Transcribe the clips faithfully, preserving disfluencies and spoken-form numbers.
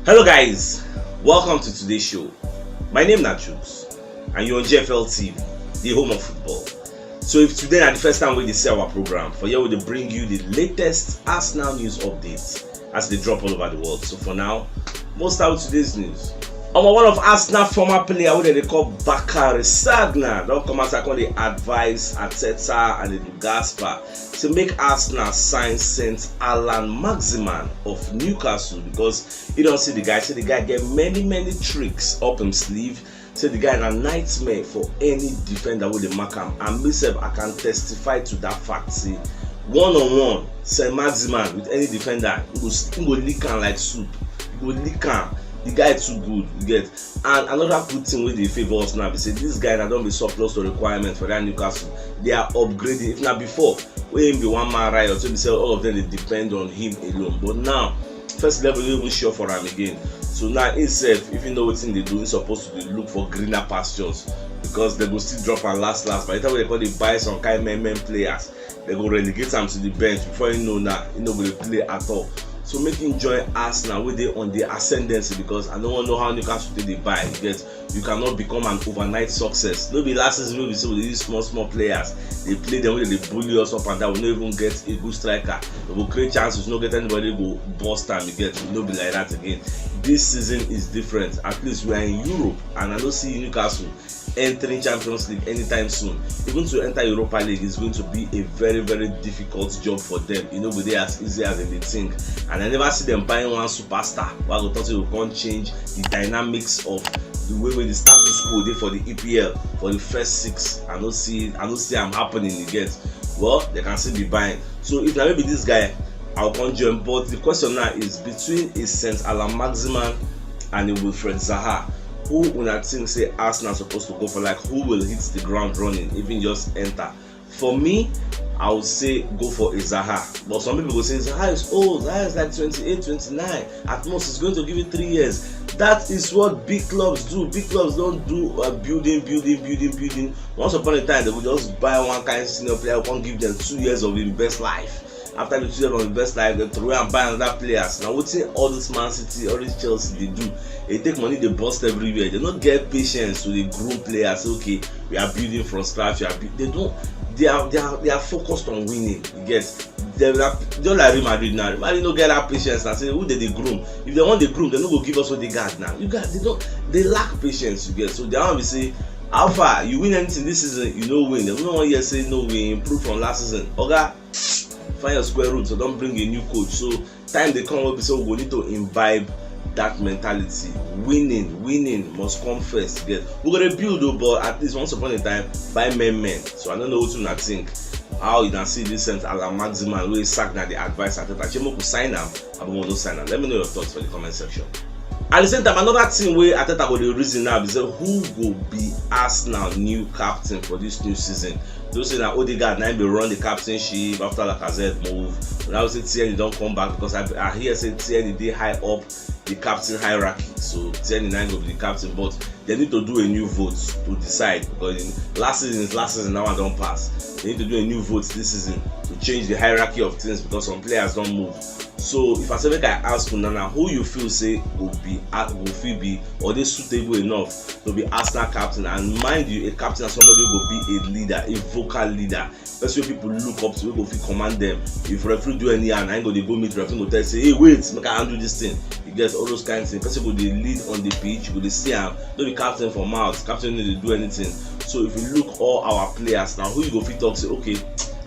Hello guys, welcome to today's show. My name na Chuks and you're on G F L T V, the home of football. So if today na the first time wey you dey see our program, for here we dey bring you the latest Arsenal news updates as they drop all over the world. So for now, we'll start with today's news. Omo, one of Arsenal former player wey dem dey call Bakary Sagna don come out and come dey advise Arteta and Edu Gaspar to make Arsenal sign Saint Allan-Maximin of Newcastle, because he don see the guy, say the guy get many many tricks up him sleeve, say the guy na nightmare for any defender wey dey mark am, and me sef I can testify to that fact, say one on one Saint-Maximin with any defender, he go he go lick am like soup, he go lick am. The guy too good, you get. And another good thing wey dey favour us now be say this guy na don be surplus to requirement for that Newcastle. They are upgrading. If na before, wey him be one man riot, so be say all of them dey depend on him alone, but now first level no even sure for am again. So now him sef, if you know wetin dey do, he suppose to dey look for greener pastures, because dem go still drop am last last. By the time wey dem come dey buy some kind men men players, dem go relegate am to the bench. Before you know now, he no go dey play at all. So make him join Arsenal wey dey on the ascendancy, because I no wan know how Newcastle take dey buy. You get, you cannot become an overnight success. No be last season wey be say we dey use small small players dey play them, wey dey bully us up and down, we no even get a good striker. We go create chances, no get anybody go burst am. You get, no be like that again. This season is different. At least we are in Europe, and I no see Newcastle entering Champions League anytime soon. Even to enter Europa League is going to be a very very difficult job for them. E no go dey as easy as dem dey think, and I never see them buying one superstar wey I go talk say go come change the dynamics of the way wey the status quo dey for the E P L for the first six. I no see I no see am happening, you get. Well, they can still be buying. So if na maybe this guy, I will come join. But the question now is between a Saint Allan-Maximin and a Wilfried Zaha, who una think say Arsenal suppose to go for? Like, who will hit the ground running, even just enter? For me, I would say go for a Zaha. But some people go say Zaha is old, Zaha is like twenty-eight, twenty-nine. At most, it's going to give you three years. That is what big clubs do. Big clubs don't do uh, building, building, building, building. Once upon a time, they would just buy one kind senior player, come give them two years of him best life. After the two years of him best life, they throw and buy another players. Now, wetin all this Man City, all this Chelsea, they do? They take money, they bust everywhere. They don't get patience to the groom players. Say, okay, we are building from scratch. We are bu- they don't. They are they are they are focused on winning. You get? They are just like Real Madrid now. Real Madrid no get that patience. Now say who they dey groom? If they want the groom, they no go give us what they got now. You got they don't they lack patience. You get? So they want to say, how far you win anything this season? You no win. They no one year say no, we improve from last season. Oga, find your square root. So don't bring a new coach. So time dey come wey be say we go need to imbibe that mentality. Winning, winning must come first. Get, we go dey build o, but at least once upon a time, buy men men. So I no know wetin una think. How una see this Saint Allan-Maximin wey Sagna dey advise Arteta? Shey make we sign am? Abi we no sign am? Let me know your thoughts for the comment section. At the same time, another thing wey Arteta go dey reason now be say who go be Arsenal new captain for this new season. Those say na Odegaard na him dey run the captainship after Lacazette move. Now say Tierney don come back, because I, I hear say Tierney dey high up the captain hierarchy. So Tierney na him go be the captain, but they need to do a new vote to decide, because in last season, last season that one don pass. They need to do a new vote this season to change the hierarchy of things, because some players don move. So if I say make I ask una now, who you feel say go be go fit be or dey suitable enough to be Arsenal captain? And mind you, a captain na somebody wey go be a leader, a vocal leader, person wey people look up to, wey go fit command them. If referee do anyhow, na him go dey go meet referee, go tell say, hey, wait, make I handle this thing. You get all those kind of things. Person go dey lead on the pitch, you go dey see am. No be captain for mouth. Captain no dey do anything. So if you look all our players now, who you go fit talk say, okay,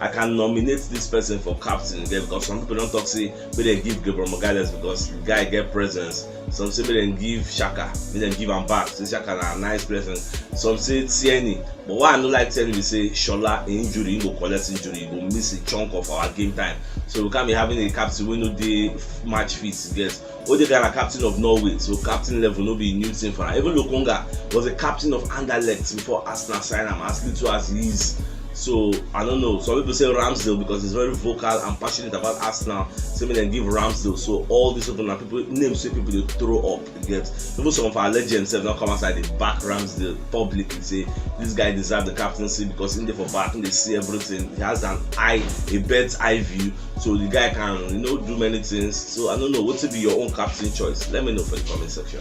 I can nominate this person for captain? You get? Because some people don talk say make dem give Gabriel Magalhaes because the guy get presence. Some say make dem give Xhaka, make dem give am back. Say Xhaka na nice presence. Some say Tierney. But why I no like Tierney be say Shola injury, he go collect injury, he go miss a chunk of our game time. So we can't be having a captain wey no dey match fit. You get? Odegaard na captain of Norway, so captain level no be new thing for am. Even Lokonga was a captain of Anderlecht before Arsenal sign am, as little as he is. So I don't know. Some people say Ramsdale because he's very vocal and passionate about Arsenal. Say make dem give Ramsdale. So all these people na people names wey people dey throw up. You get, even some of our legends sef don come outside dey back Ramsdale publicly, say this guy deserve the captaincy because he dey for back, he dey see everything. He has an eye, a bird's eye view. So the guy can, you know, do many things. So I don't know, wetin be your own captain choice? Let me know for the comment section.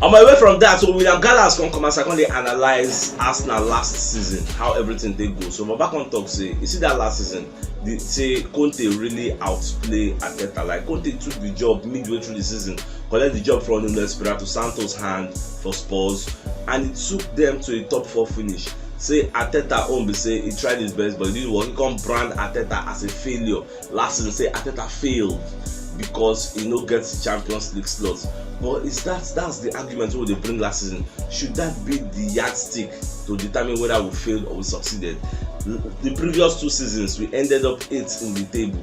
On my way from that, so William Gallas come come as I come dey analyze Arsenal last season, how everything dey go. So Baba come talk say, you see that last season, the, say Conte really outplay Arteta. Like, Conte took the job midway through the season, collect the job from Nuno Espirito Santo's hand for Spurs, and it took them to a top four finish. Say Arteta own be say he tried his best, but it didn't work. He come brand Arteta as a failure last season. Say Arteta failed because he no get Champions League slots. But is that, that's the argument wey dey bring last season? Should that be the yardstick to determine whether we failed or we succeeded? The previous two seasons, we ended up eighth in the table.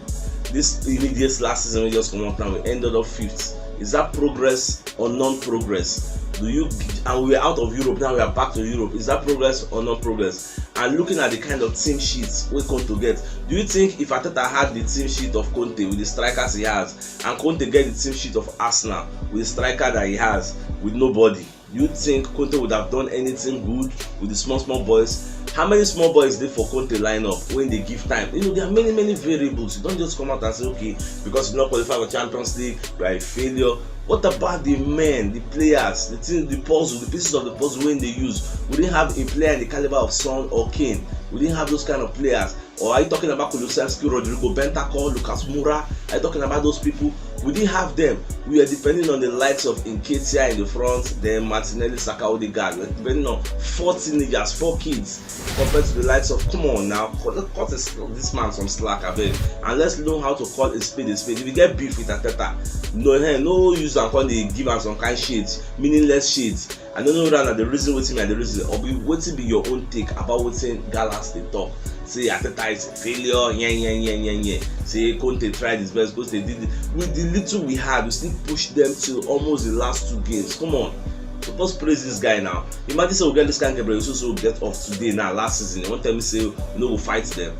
This immediate last season we just come out now, we ended up fifth. Is that progress or non-progress? Do you, and we're out of Europe now, we are back to Europe. Is that progress or non-progress? And looking at the kind of team sheets we come to get, do you think if Arteta had the team sheet of Conte with the strikers he has, and Conte get the team sheet of Arsenal with the striker that he has with nobody, you think Conte would have done anything good with the small small boys? How many small boys dey for Conte lineup when they give time? You know, there are many many variables. You don't just come out and say, okay, because you not qualify for Champions League, you are a failure. What about the men, the players, the thing, the puzzle, the pieces of the puzzle when they use? We didn't have a player in the caliber of Son or Kane. We didn't have those kind of players. Or are you talking about Kulusevski, Rodrigo Bentancur, Lucas Moura? Are you talking about those people? We didn't have them. We were depending on the likes of Nketiah in the front, then Martinelli, Saka, Odegaard. We were depending on four teenagers, four kids, compared to the likes of, come on now, cut, cut this, this man some slack, abeg. And let's learn how to call a spade a spade. If you get beef with Arteta, no, hey, no use am come dey give am some kind shit, meaningless shit. I don't know whether na the reason wetin me I dey reason, or be wetin be your own take about wetin Gallas dey talk. Say Arteta is a failure, yeah, yeah, yeah, yeah, yeah. Say Conte tried his best, Conte did it. With the little we had, we still pushed them till almost the last two games. Come on, suppose praise this guy now. Imagine say we get this kind of Gabriel Jesus we get off today now, last season. You wan tell me say we no go fight them?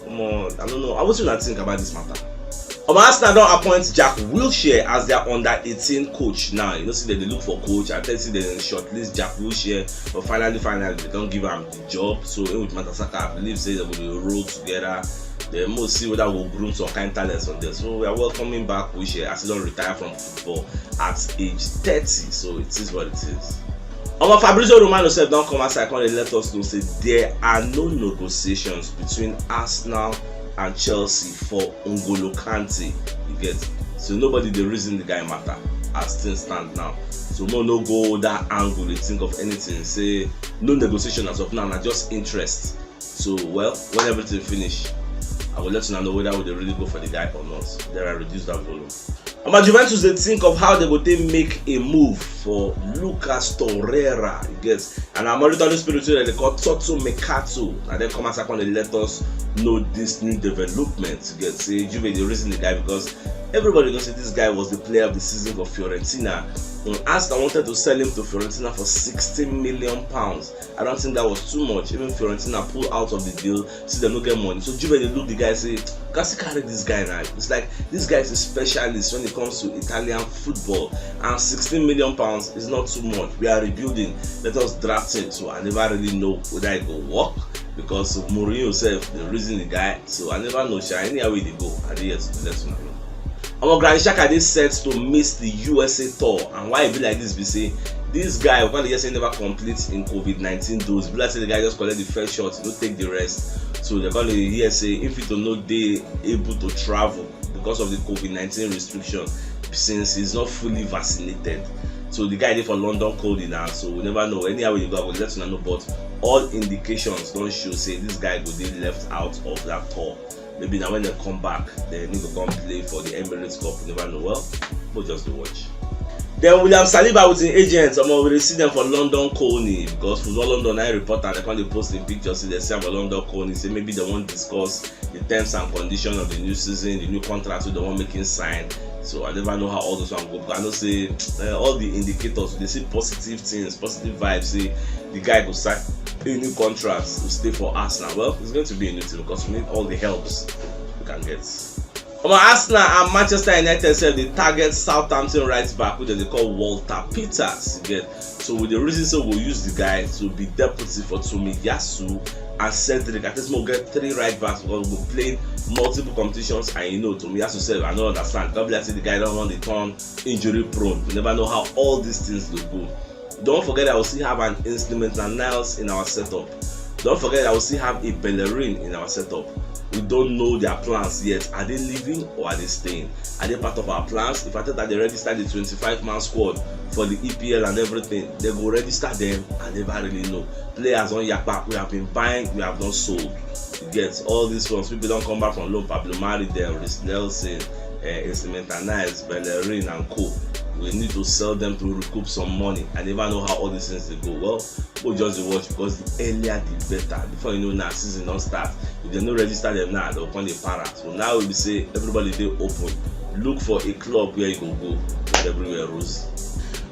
Come on, I don't know. I want you to think about this matter. Um, Arsenal don appoint Jack Wilshere as their under eighteen coach now. You know, see, they dey look for coach. I tell you, they shortlist Jack Wilshere, but finally, finally, they don give am the job. So, eh, with Mertesacker, I believe say they go dey roll together. Then we see whether we groom some kind talents on there. So we are welcoming back Wilshere as he don retire from football at age thirty. So it is what it is. Omo, Fabrizio Romano sef don come outside come dey let us know say there are no negotiations between Arsenal and Chelsea for N'Golo Kante. You get? So nobody dey reason the guy matter as things stand now. So mo no go that angle dey think of anything. Say no negotiation as of now, na just interest. So, well, when everything finish, I will let you know whether we dey really go for the guy or not. Then I reduce that volume. Omo, Juventus dey think of how they go take make a move for Lucas Torreira. You get? And I'm already talking spirit wey they call Toto Mercato. And then come outside come dey let us know this new development. You get? Say Juve dey reason the guy because everybody know say this guy was the player of the season for Fiorentina. And Arsenal wanted to sell him to Fiorentina for sixteen million pounds. I don't think that was too much. Even Fiorentina pull out of the deal, see they no get money. So Juve dey look the guy say, can still carry this guy now. It's like this guy is a specialist when it comes to Italian football, and sixteen million pounds is not too much. We are rebuilding. Let us draft him. So I never really know whether it go work because Mourinho sef dey reason the guy. So I never know sha. Anyhow e dey go, I dey here to let una know. Omo, Granit Xhaka dey set to miss the U S A tour, and why e be like this be say this guy, we come dey hear say he never complete in COVID nineteen dose. Be like say the guy just collect the first shot, he no take the rest. So they come dey hear say if he to no dey able to travel because of the COVID nineteen restriction, since he's not fully vaccinated. So the guy dey for London Colney now, so we never know. Anyhow e go, I go let una know, but all indications don show say this guy go dey left out of that tour. Maybe na when they come back, then he go come play for the Emirates Cup. You never know. Well, we'll just dey watch. Then William Saliba with him agents, omo, we dey see them for London Colney because Football London na reporter, they come dey post him picture, say they see am for London Colney, say maybe they wan discuss the terms and conditions of the new season, the new contract wey they wan make him sign. So I never know how all those one go, but I know say uh, all the indicators, they see positive things, positive vibes. Say the guy go sign a new contract to stay for Arsenal. Well, it's going to be a new thing because we need all the helps we can get. Omo, Arsenal and Manchester United sef dey target Southampton right back, wey dem dey call Walter Peters. You get, so we dey reason say we go use the guy to be deputy for Tomiyasu and Cedric. I think we get three right backs because we go play multiple competitions, and you know Tomiyasu sef, I no understand. God bless you, the guy don run the turn injury prone. We never know how all these things dey go. Don't forget that we still have an Instrument Niles in our setup. Don't forget that we still have a Bellerin in our setup. We don't know their plans yet. Are they leaving or are they staying? Are they part of our plans? If I tell that they register the twenty-five man squad for the E P L and everything, they go register them. I never really know. Players on Yakpa, we have been buying, we have not sold. You get, all these ones, people don't come back from loan. Pablo Mari, there, Reiss Nelson, uh, Instrument Niles, Bellerin, and co. We need to sell them to recoup some money. I never know how all these things dey go. Well, we just dey watch, because the earlier the better. Before you know now, season don start. If dem no register them now, dem go come dey para. So now we be say everybody dey open. Look for a club where you go go. It's everywhere rosy.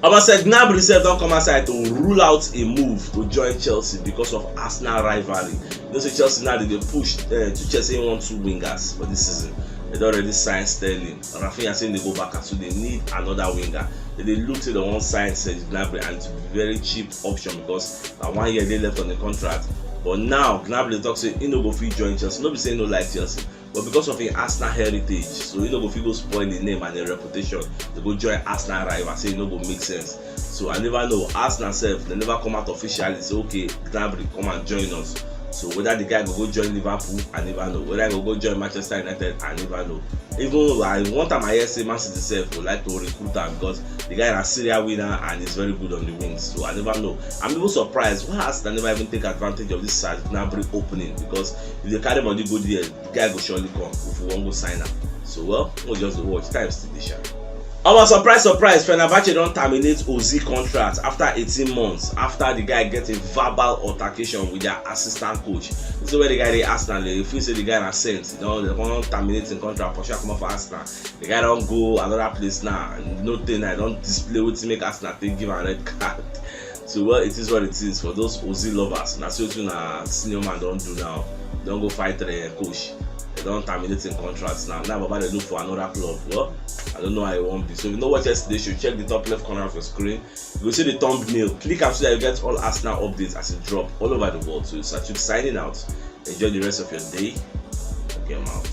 Omo, Serge Gnabry sef don come outside to rule out a move to join Chelsea because of Arsenal rivalry. You know say Chelsea now, they dey push uh, to Chelsea want two wingers for this season. They don already sign Sterling. Raphinha say they go back, so they need another winger. They dey look say they wan sign Serge Gnabry, and it's a very cheap option because na one year dey left on the contract. But now Gnabry talk say he no go fit join Chelsea. No be say he no like Chelsea, but because of him Arsenal heritage, so he no go fit go spoil him name and him reputation. They go join Arsenal rival, say e no go make sense. So I never know. Arsenal sef, they never come out officially say, "Okay, Gnabry, come and join us." So whether the guy go go join Liverpool, I never know. Whether he go go join Manchester United, I never know. Even I want am, I hear say Man City sef go like to recruit am because the guy na serial winner and he's very good on the wings. So I never know. I'm even surprised why Arsenal never even take advantage of this Serge Gnabry opening, because if they carry money go there, the guy go surely come if we wan go sign am. So, well, we just dey watch. Time still dey shine. Our surprise, surprise, Fenerbahce don terminate Ozil contract after eighteen months, after the guy get a verbal altercation with their assistant coach. This is where the guy dey Arsenal, they feel say the guy na sent. You know, they wan terminate him contract, push am comot for Arsenal. The guy don go another place now. No thing now, don display wetin make Arsenal take give am red card. So, well, it is what it is for those Ozil lovers. Na so wetin na senior man don do now. Don go fight the coach. They don terminate him contract now. Now Baba dey look for another club. Well, I don't know how e wan be. So if you no watch yesterday show, check the top left corner of your screen. You go see the thumbnail. Click am so that you get all Arsenal updates as e drop all over the world. So Sachuk signing out. Enjoy the rest of your day. Okay, I'm out.